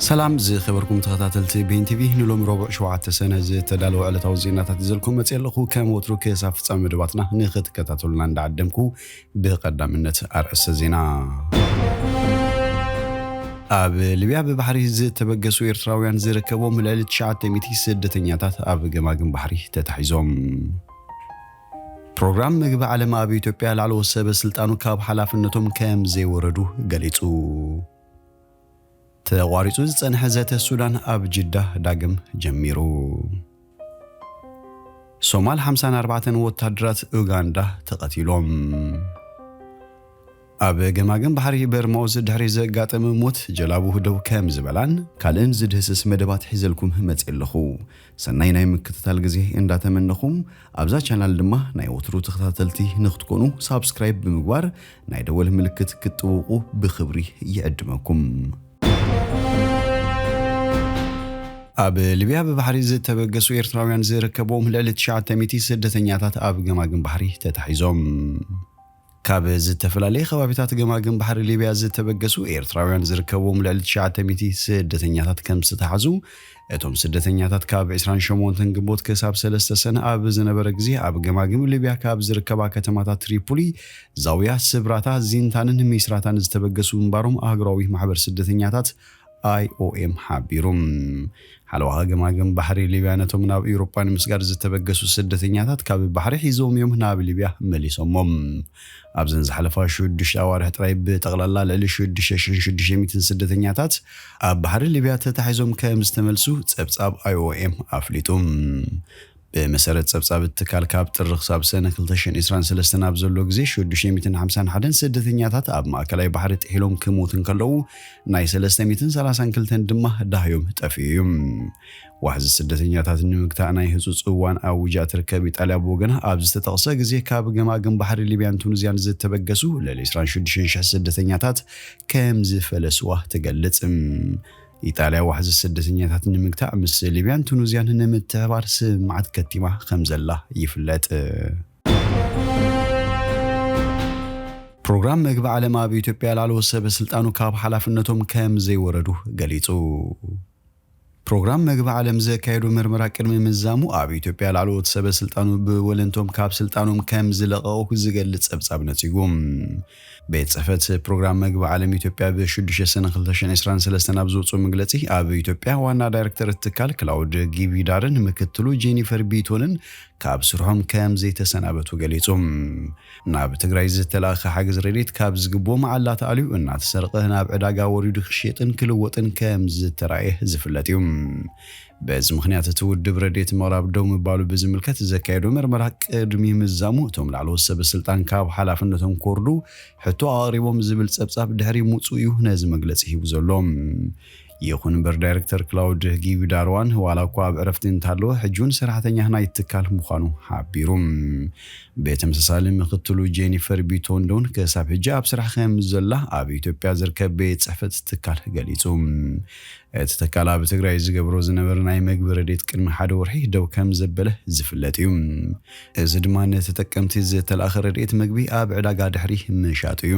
ሰላም ዝኸበርኩም ተኸታተልቲ ቤን ቲቪ፣ ንሎሚ ረቡዕ ሸውዓተ ሰነ ዝተዳለወ ዕለታዊ ዜናታት ይዘልኩም መፅእ ኣለኹ። ከም ወትሩ ክሳብ ፍጻሜ መደባትና ንኽትከታተሉና እንዳዓደምኩ፣ ብቐዳምነት ኣርእስተ ዜና። ኣብ ሊብያ ብባሕሪ ዝተበገሱ ኤርትራውያን ዝርከቦም ልዕሊ ትሽዓተ ሚእቲ ስደተኛታት ኣብ ገማግም ባሕሪ ተታሒዞም። ፕሮግራም ምግቢ ዓለም ኣብ ኢትዮጵያ ላዕለዎት ሰበ ስልጣኑ ካብ ሓላፍነቶም ከም ዘይወረዱ ገሊጹ። ተቋሪጹ ዝጸንሐ ዘተ ሱዳን ኣብ ጅዳ ዳግም ጀሚሩ። ሶማል ሓምሳን ኣርባዕተን ወታደራት ኡጋንዳ ተቐቲሎም። ኣብ ገማግም ባሕሪ በርማውዝ ድሕሪ ዘጋጠመ ሞት ጀላቡ ደው ከም ዝበላን ካልእን ዝድህስስ መደባት ሒዘልኩም መጽእ ኣለኹ። ሰናይ ናይ ምክትታል ግዜ እንዳተመነኹም፣ ኣብዛ ቻናል ድማ ናይ ወትሩ ተኸታተልቲ ንክትኮኑ ሳብስክራይብ ብምግባር ናይ ደወል ምልክት ክትጥውቁ ብኽብሪ ይዕድመኩም። ኣብ ሊብያ ብባሕሪ ዝተበገሱ ኤርትራውያን ዝርከብዎም ልዕሊ ትሽዓተ ሚእቲ ስደተኛታት ኣብ ገማግም ባሕሪ ተታሒዞም። ካብ ዝተፈላለየ ከባቢታት ገማግም ባሕሪ ሊብያ ዝተበገሱ ኤርትራውያን ዝርከብዎም ልዕሊ ትሽዓተ ሚእቲ ስደተኛታት ከም ዝተታሕዙ፣ እቶም ስደተኛታት ካብ ዕስራን ሸሞንተን ግንቦት ክሳብ ሰለስተ ሰነ ኣብ ዝነበረ ግዜ ኣብ ገማግም ሊብያ ካብ ዝርከባ ከተማታት ትሪፖሊ፣ ዛውያ፣ ስብራታ፣ ዚንታንን ሚስራታን ዝተበገሱ ምንባሮም ኣህጉራዊ ማሕበር ስደተኛታት ኣይ ኦ ኤም ሓቢሩ። ሓለዋ ገማግም ባሕሪ ሊብያ ነቶም ናብ ኤውሮጳ ንምስጋር ዝተበገሱ ስደተኛታት ካብ ባሕሪ ሒዞም እዮም ናብ ሊብያ መሊሶሞም። ኣብዘን ዝሓለፋ ሽዱሽተ ኣዋርሕ ጥራይ ብጠቕላላ ልዕሊ ሽዱሽተ ሽሕን ሽዱሽተ ሚእትን ስደተኛታት ኣብ ባሕሪ ሊብያ ተታሒዞም ከም ዝተመልሱ ጸብጻብ ኣይ ኦ ኤም ኣፍሊጡ። ብመሰረት ጸብጻብ እቲ ትካል፣ ካብ ጥሪ ክሳብ ሰነ ክልተ ሽሕን ዕስራን ሰለስተን ኣብ ዘሎ ግዜ ሽዱሽተ ሚእትን ሓምሳን ሓደን ስደተኛታት ኣብ ማእከላይ ባሕሪ ጥሒሎም ክሞቱ እንከለዉ፣ ናይ ሰለስተ ሚእትን ሰላሳን ክልተን ድማ ዳህዮም ጠፊኡ እዩ። ዋሕዚ ስደተኛታት ንምግታእ ናይ ህጹጽ እዋን ኣዊጃ ትርከብ ኢጣልያ ብወገና፣ ኣብ ዝተጠቕሰ ግዜ ካብ ገማግም ባሕሪ ሊብያን ቱኒዝያን ዝተበገሱ ልዕሊ ዕስራን ሽዱሽተን ሽሕ ስደተኛታት ከም ዝፈለስዋ ትገልጽ። ኢጣልያ ዋሕዚ ስደተኛታት ንምግታእ ምስ ሊብያን ቱኒዝያን ንምትሕባር ስምምዓት ከቲማ ከም ዘላ ይፍለጥ። ፕሮግራም ምግቢ ዓለም ኣብ ኢትዮጵያ ላዕለዎት ሰበ ስልጣኑ ካብ ሓላፍነቶም ከም ዘይወረዱ ገሊጹ። ፕሮግራም ምግቢ ዓለም ዘካየዱ ምርመራ ቅድሚ ምዛሙ ኣብ ኢትዮጵያ ላዕለዎት ሰበ ስልጣኑ ብወለንቶም ካብ ስልጣኖም ከም ዝለቐቑ ዝገልጽ ጸብጻብ ነጺጉ። ቤት ጽሕፈት ፕሮግራም ምግቢ ዓለም ኢትዮጵያ ብሽዱሽተ ሰነ ክልተ ሽሕን ዕስራን ሰለስተን ኣብ ዘውፅኦ መግለጺ፣ ኣብ ኢትዮጵያ ዋና ዳይሬክተር እቲ ትካል ክላውድ ጊቪዳርን ምክትሉ ጄኒፈር ቢቶንን ካብ ስርሖም ከም ዘይተሰናበቱ ገሊጹ። ናብ ትግራይ ዝተላእኸ ሓገዝ ረድኤት ካብ ዝግብኦ መዓላ ተኣልዩ እናተሰርቐ ናብ ዕዳጋ ወሪዱ ክሽየጥን ክልወጥን ከም ዝተራእየ ዝፍለጥ እዩ። በዚ ምኽንያት እቲ ውድብ ረድኤት ምቕራብ ደው ምባሉ ብዝምልከት ዘካየዶ መርመራ ቅድሚ ምዛሙ፣ እቶም ላዕለዎት ሰበ ስልጣን ካብ ሓላፍነቶም ክወርዱ ሕቶ ኣቕሪቦም ዝብል ጸብጻብ ድሕሪ ምውጽኡ እዩ ነዚ መግለጺ ሂቡ ዘሎ። ይኹን እምበር ዳይሬክተር ክላውድ ጊቪዳርዋን ዋላ እኳ ኣብ ዕረፍቲ እንተሃለወ፣ ሕጂ እውን ሰራሕተኛ ናይቲ ትካል ምዃኑ ሓቢሩ። ብተመሳሳሊ ምክትሉ ጄኒፈር ቢቶንዶን ክሳብ ሕጂ ኣብ ስራሕ ከም ዘላ ኣብ ኢትዮጵያ ዝርከብ ቤት ጽሕፈት ትካል ገሊጹ። እቲ ትካል ኣብ ትግራይ ዝገብሮ ዝነበረ ናይ መግቢ ረድኤት ቅድሚ ሓደ ወርሒ ደው ከም ዘበለ ዝፍለጥ እዩ። እዚ ድማ ንተጠቀምቲ ዝተላእኸ ረድኤት መግቢ ኣብ ዕዳጋ ድሕሪ ምሻጡ እዩ።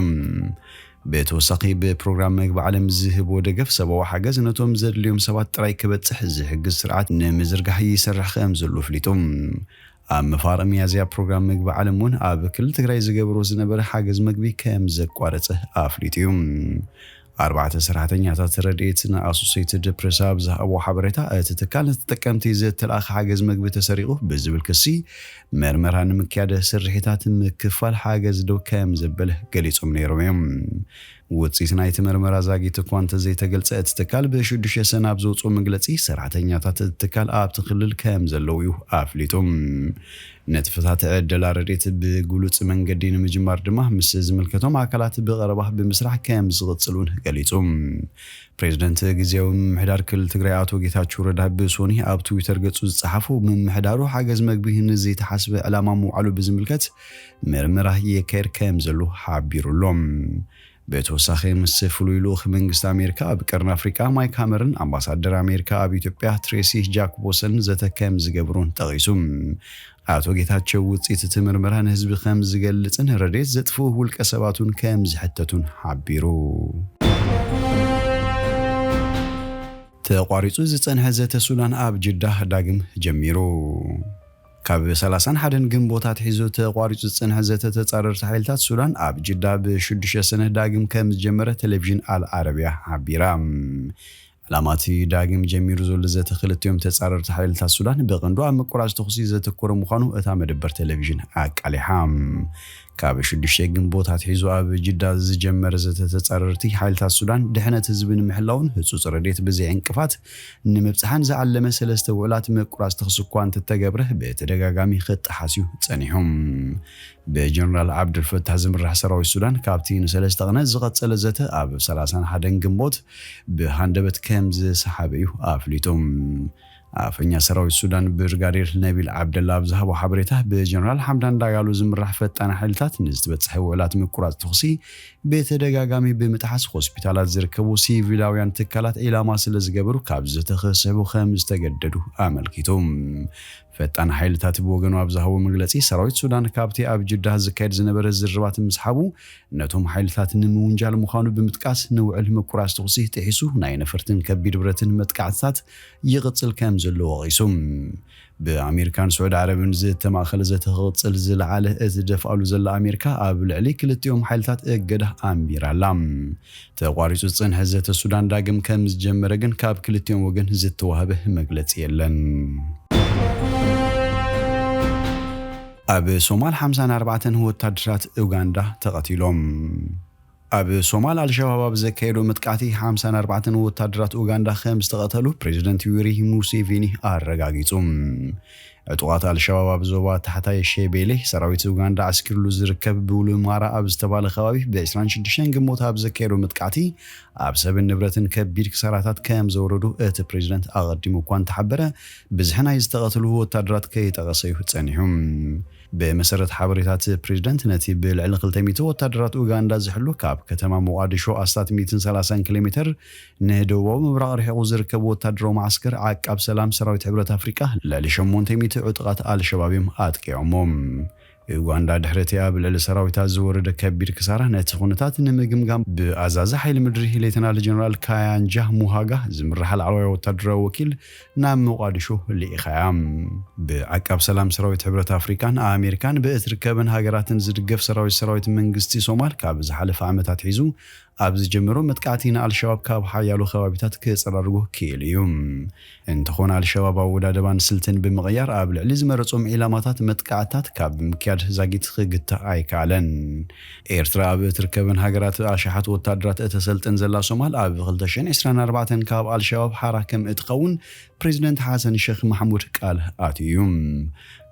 ብተወሳኺ ብፕሮግራም መግቢ ዓለም ዝህብዎ ደገፍ ሰብኣዊ ሓገዝ ነቶም ዘድልዮም ሰባት ጥራይ ክበጽሕ ዝሕግዝ ስርዓት ንምዝርጋሕ ይሰርሕ ከም ዘሎ ኣፍሊጡ። ኣብ መፋርቕ ሚያዝያ ፕሮግራም መግቢ ዓለም እውን ኣብ ክልል ትግራይ ዝገብሮ ዝነበረ ሓገዝ መግቢ ከም ዘቋረጸ ኣፍሊጡ እዩ። ኣርባዕተ ሰራሕተኛታት ረድኤት ንኣሶሴይትድ ፕሬስ ኣብ ዝሃብዎ ሓበሬታ፣ እቲ ትካል ንተጠቀምቲ ዝተላእኸ ሓገዝ መግቢ ተሰሪቑ ብዝብል ክሲ መርመራ ንምክያድ ስርሒታት ምክፋል ሓገዝ ደው ከም ዘበለ ገሊጾም ነይሮም እዮም። ውጽኢት ናይቲ መርመራ ዛጊት እኳ እንተዘይተገልጸ፣ እቲ ትካል ብሽዱሽተ ሰነ ኣብ ዘውጽኦ መግለጺ፣ ሰራሕተኛታት እቲ ትካል ኣብቲ ክልል ከም ዘለዉ እዩ ኣፍሊጡ። ንጥፈታት ዕደላ ረድኤት ብግሉጽ መንገዲ ንምጅማር ድማ ምስ ዝምልከቶም ኣካላት ብቐረባ ብምስራሕ ከም ዝቕጽል እውን ገሊጹ። ፕሬዚደንት ግዜያዊ ምምሕዳር ክልል ትግራይ ኣቶ ጌታቸው ረዳ ብሶኒ ኣብ ትዊተር ገጹ ዝጸሓፎ፣ ምምሕዳሩ ሓገዝ መግቢ ንዘይተሓስበ ዕላማ ምውዓሉ ብዝምልከት ምርመራ የካየድ ከም ዘሎ ሓቢሩ ኣሎ። ብተወሳኺ ምስ ፍሉይ ልኡኽ መንግስቲ ኣሜሪካ ኣብ ቀርኒ ኣፍሪቃ ማይክ ሃመርን ኣምባሳደር ኣሜሪካ ኣብ ኢትዮጵያ ትሬሲ ጃኮብሰን ዘተ ከም ዝገብሩን ጠቒሱ። ኣቶ ጌታቸው ውፅኢት እቲ ምርመራ ንህዝቢ ከም ዝገልጽን ረድኤት ዘጥፍኡ ውልቀ ሰባቱን ከም ዝሕተቱን ሓቢሩ። ተቋሪጹ ዝጸንሐ ዘተ ሱዳን ኣብ ጅዳ ዳግም ጀሚሩ። ካብ ሰላሳን ሓደን ግንቦት ኣትሒዙ ተቋሪጹ ዝጸንሐ ዘተ ተጻረርቲ ሓይልታት ሱዳን ኣብ ጅዳ ብሽዱሽተ ሰነ ዳግም ከም ዝጀመረ ቴሌቪዥን ኣል ዓረብያ ሓቢራ። ዕላማ እቲ ዳግም ጀሚሩ ዘሎ ዘተ ክልቲኦም ተጻረርቲ ሓይልታት ሱዳን ብቐንዱ ኣብ ምቁራጽ ተኹሲ ዘተኮረ ምዃኑ እታ መደበር ቴሌቪዥን ኣቃሊሓ። ካብ ሽዱሽተ ግንቦት ኣትሒዙ ኣብ ጅዳ ዝጀመረ ዘተ ተጻረርቲ ሓይልታት ሱዳን ድሕነት ህዝቢ ንምሕላውን ህጹጽ ረድኤት ብዘይ ዕንቅፋት ንምብጽሓን ዝዓለመ ሰለስተ ውዕላት ምቁራጽ ተኹሲ እኳ እንተተገብረ ብተደጋጋሚ ክጠሓስ እዩ ጸኒሑ። ብጀነራል ዓብደልፈታህ ዝምራሕ ሰራዊት ሱዳን ካብቲ ንሰለስተ ቅነ ዝቐጸለ ዘተ ኣብ ሰላሳን ሓደን ግንቦት ብሃንደበት ከም ዝሰሓበ እዩ ኣፍሊጡ። ኣፈኛ ሰራዊት ሱዳን ብርጋዴር ነቢል ዓብደላ ኣብ ዝሃቦ ሓበሬታ ብጀነራል ሓምዳን ዳጋሎ ዝምራሕ ፈጣን ሓይልታት ንዝተበጽሐ ውዕላት ምቁራጽ ተኹሲ ብተደጋጋሚ ብምጥሓስ ሆስፒታላት ዝርከቡ ሲቪላውያን ትካላት ዒላማ ስለ ዝገበሩ ካብ ዘተ ክስሕቡ ከም ዝተገደዱ ኣመልኪቱ። ፈጣን ሓይልታት ብወገኑ ኣብ ዝሃቦ መግለጺ ሰራዊት ሱዳን ካብቲ ኣብ ጅዳ ዝካየድ ዝነበረ ዝርርባት ምስሓቡ ነቶም ሓይልታት ንምውንጃል ምዃኑ ብምጥቃስ ንውዕል ምቁራጽ ተኹሲ ጥሒሱ ናይ ነፈርትን ከቢድ ብረትን መጥቃዕትታት ይቕጽል ከም ዘሎ ወቒሱ። ብኣሜሪካን ስዑዲ ዓረብን ዝተማእኸለ ዘተ ክቕጽል ዝለዓለ እትደፍኣሉ ዘላ ኣሜሪካ ኣብ ልዕሊ ክልቲኦም ሓይልታት እገዳ ኣንቢራ ኣላ። ተቋሪጹ ዝጸንሐ ዘተ ሱዳን ዳግም ከም ዝጀመረ ግን ካብ ክልቲኦም ወገን ዝተዋህበ መግለጺ የለን። ኣብ ሶማል ሓምሳን ኣርባዕተን ወታደራት ኡጋንዳ ተቐቲሎም። ኣብ ሶማል ኣልሸባብ ኣብ ዘካየዶ መጥቃዕቲ ሓምሳን ኣርባዕተን ወታደራት ኡጋንዳ ከም ዝተቐተሉ ፕሬዚደንት ዩሪ ሙሴቪኒ ኣረጋጊጹ። ዕጡቓት ኣልሸባብ ኣብ ዞባ ታሕታይ ሼቤሌ ሰራዊት ኡጋንዳ ዓስኪሩሉ ዝርከብ ብሉማራ ኣብ ዝተባለ ከባቢ ብ ዕስራን ሽዱሽተን ግንቦት ኣብ ዘካየዶ መጥቃዕቲ ኣብ ሰብን ንብረትን ከቢድ ክሳራታት ከም ዘወረዱ እቲ ፕሬዚደንት ኣቐዲሙ እኳ እንተሓበረ፣ ብዝሒ ናይ ዝተቐትሉ ወታደራት ከይጠቐሰ እዩ ጸኒሑ። ብመሰረት ሓበሬታት ፕሬዚደንት፣ ነቲ ብልዕሊ ክልተ ሚእቲ ወታደራት ኡጋንዳ ዝሕሉ ካብ ከተማ ሞቓዲሾ ኣስታት ሚእትን ሰላሳን ኪሎ ሜትር ንደቡባዊ ምብራቕ ርሒቑ ዝርከብ ወታደራዊ መዓስከር ዓቃብ ሰላም ሰራዊት ሕብረት ኣፍሪቃ ልዕሊ ሸሞንተ ሚእቲ ዕጡቓት ኣልሸባብ እዮም ኣጥቂዖሞ። ኡጋንዳ ድሕሪ እቲ ኣብ ልዕሊ ሰራዊታ ዝወረደ ከቢድ ክሳራ ነቲ ኩነታት ንምግምጋም ብኣዛዚ ሓይሊ ምድሪ ሌተናል ጀነራል ካያንጃ ሙሃጋ ዝምራሕ ላዕለዋይ ወታደራዊ ወኪል ናብ ሞቓዲሾ ልኢኻያ። ብዓቃብ ሰላም ሰራዊት ሕብረት ኣፍሪቃን ኣሜሪካን ብእትርከበን ሃገራትን ዝድገፍ ሰራዊት ሰራዊት መንግስቲ ሶማል ካብ ዝሓለፈ ዓመታት ሒዙ ኣብ ዝጀመሮ መጥቃዕቲ ንኣልሸባብ ካብ ሓያሎ ከባቢታት ክጸራርጎ ክኢሉ እዩ። እንተኾነ ኣልሸባብ ኣወዳድባን ስልትን ብምቕያር ኣብ ልዕሊ ዝመረጾም ዒላማታት መጥቃዕታት ካብ ምክያድ ዛጊት ክግታእ ኣይከኣለን። ኤርትራ ኣብ እትርከበን ሃገራት ኣሽሓት ወታደራት እተሰልጥን ዘላ ሶማል ኣብ ክልተ ሽሕን ዕስራን ኣርባዕተን ካብ ኣልሸባብ ሓራ ከም እትኸውን ፕሬዚደንት ሓሰን ሸኽ ማሕሙድ ቃል ኣትዩ እዩ።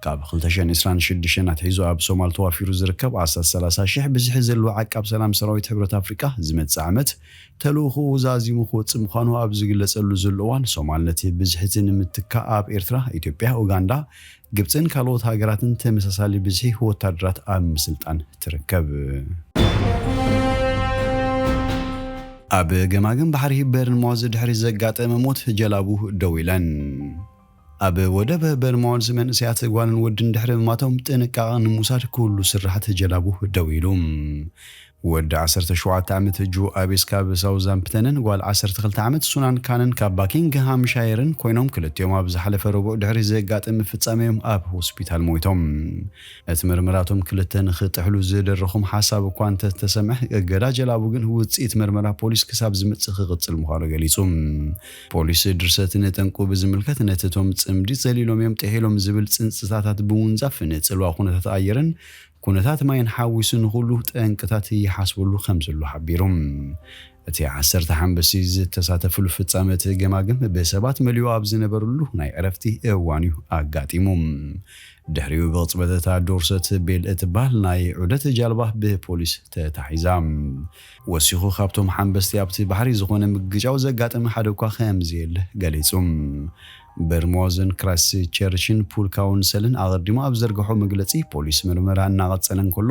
ካብ ክልተ ሽሕን ዕስራን ሽዱሽተን ኣትሒዙ ኣብ ሶማል ተዋፊሩ ዝርከብ ኣስታት ሰላሳ ሽሕ ብዝሒ ዘለዎ ዓቃብ ሰላም ሰራዊት ሕብረት ኣፍሪቃ ዝመጽእ ዓመት ተልእኾኡ ዛዚሙ ክወጽእ ምዃኑ ኣብ ዝግለጸሉ ዘሎ እዋን፣ ሶማል ነቲ ብዝሒ እቲ ንምትካእ ኣብ ኤርትራ፣ ኢትዮጵያ፣ ኡጋንዳ፣ ግብጽን ካልኦት ሃገራትን ተመሳሳሊ ብዝሒ ወታደራት ኣብ ምስልጣን ትርከብ። ኣብ ገማግም ባሕሪ በርንማውዝ ድሕሪ ዘጋጠመ ሞት ጀላቡ ደው ኢለን። ኣብ ወደብ በርንማውዝ መንእሰያት ጓልን ወድን ድሕሪ ምማቶም ጥንቃቐ ንምውሳድ ኩሉ ስራሓት ጀላቡ ደው ኢሉ። ወዲ ዓሰርተ ሸውዓተ ዓመት ጆ ኣቤስ ካብ ሳውዛምፕተንን ጓል ዓሰርተ ክልተ ዓመት ሱናን ካንን ካብ ባኪንግሃም ሻየርን ኮይኖም ክልቲኦም ኣብ ዝሓለፈ ረቡዕ ድሕሪ ዘጋጠመ ፍጻመ እዮም ኣብ ሆስፒታል ሞይቶም። እቲ ምርመራቶም ክልተ ንኽጥሕሉ ዝደረኹም ሓሳብ እኳ እንተተሰምዐ፣ እገዳ ጀላቡ ግን ውጽኢት ምርመራ ፖሊስ ክሳብ ዝመጽእ ክቕጽል ምዃኑ ገሊጹ። ፖሊስ ድርሰት ንጠንቁ ብዝምልከት ነቲ እቶም ጽምዲ ዘሊሎም እዮም ጥሒሎም ዝብል ጽንጽታታት ብምውንዛፍ ንጽልዋ ኩነታት ኣየርን ኩነታት ማይን ሓዊሱ ንኹሉ ጠንቅታት ይሓስበሉ ከም ዘሎ ሓቢሩ። እቲ ዓሰርተ ሓንበሲ ዝተሳተፍሉ ፍጻመ እቲ ገማግም ብሰባት መሊኡ ኣብ ዝነበረሉ ናይ ዕረፍቲ እዋን እዩ ኣጋጢሙ። ድሕሪኡ ብቕጽበት እታ ዶርሰት ቤል እትበሃል ናይ ዑደት ጃልባ ብፖሊስ ተታሒዛ። ወሲኹ ካብቶም ሓንበስቲ ኣብቲ ባሕሪ ዝኾነ ምግጫው ዘጋጠመ ሓደ እኳ ከም ዘየለ ገሊጹ። በርሞዝን ክራይስት ቸርችን ፑል ካውንሰልን ኣቐዲሙ ኣብ ዘርግሖ መግለጺ፣ ፖሊስ ምርመራ እናቐጸለ እንከሎ፣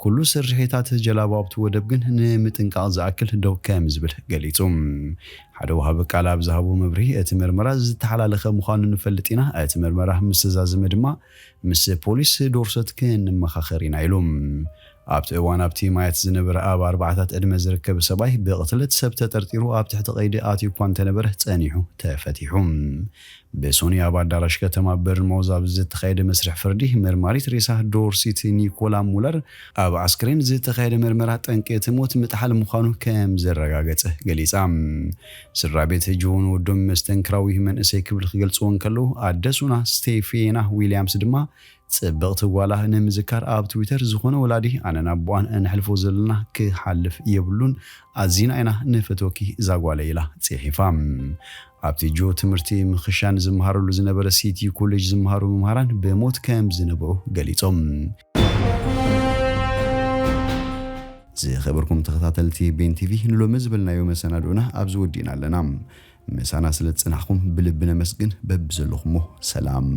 ኩሉ ስርሒታት ጀላቡ ኣብቲ ወደብ ግን ንምጥንቃቕ ዝኣክል ደው ከም ዝብል ገሊጹ። ሓደ ወሃቢ ቃል ኣብ ዝሃቦ መብርሂ፣ እቲ ምርመራ ዝተሓላለኸ ምዃኑ ንፈልጥ ኢና፣ እቲ ምርመራ ምስ ተዛዘመ ድማ ምስ ፖሊስ ዶርሰት ክንመኻኸር ኢና ኢሉ። ኣብቲ እዋን ኣብቲ ማያት ዝነበረ ኣብ ኣርባዓታት ዕድመ ዝርከብ ሰብኣይ ብቕትለት ሰብ ተጠርጢሩ ኣብ ትሕቲ ቀይዲ ኣትዩ እኳ እንተነበረ ጸኒሑ ተፈቲሑ። ብሶኒ ኣብ ኣዳራሽ ከተማ በርንማውዝ ኣብ ዝተኻየደ መስርሕ ፍርዲ መርማሪት ሬሳ ዶርሲት ኒኮላ ሙለር ኣብ ኣስክሬን ዝተኻየደ ምርመራ ጠንቂ እቲ ሞት ምጥሓል ምዃኑ ከም ዘረጋገጸ ገሊጻ። ስድራ ቤት ጆን ወዶም መስተንክራዊ መንእሰይ ክብል ክገልጽዎ እንከለዉ ኣደ ሱና ስቴፌና ዊልያምስ ድማ ጽብቕቲ ጓላ ንምዝካር ኣብ ትዊተር ዝኾነ ወላዲ ኣነን ኣቦኣን እንሕልፎ ዘለና ክሓልፍ የብሉን፣ ኣዚና ኢና ንፈትወኪ እዛ ጓለ ኢላ ጽሒፋ። ኣብቲ ጆ ትምህርቲ ምኽሻን ዝመሃረሉ ዝነበረ ሲቲ ኮሌጅ ዝመሃሩ መምሃራን ብሞት ከም ዝነብዑ ገሊጾም። ዝኸበርኩም ተኸታተልቲ ቤን ቲቪ ንሎሚ ዝበልናዮ መሰናድኦና ኣብዚ ወዲእና ኣለና። ምሳና ስለ ዝጽናሕኩም ብልቢ ነመስግን። በብዘለኹሞ ሰላም።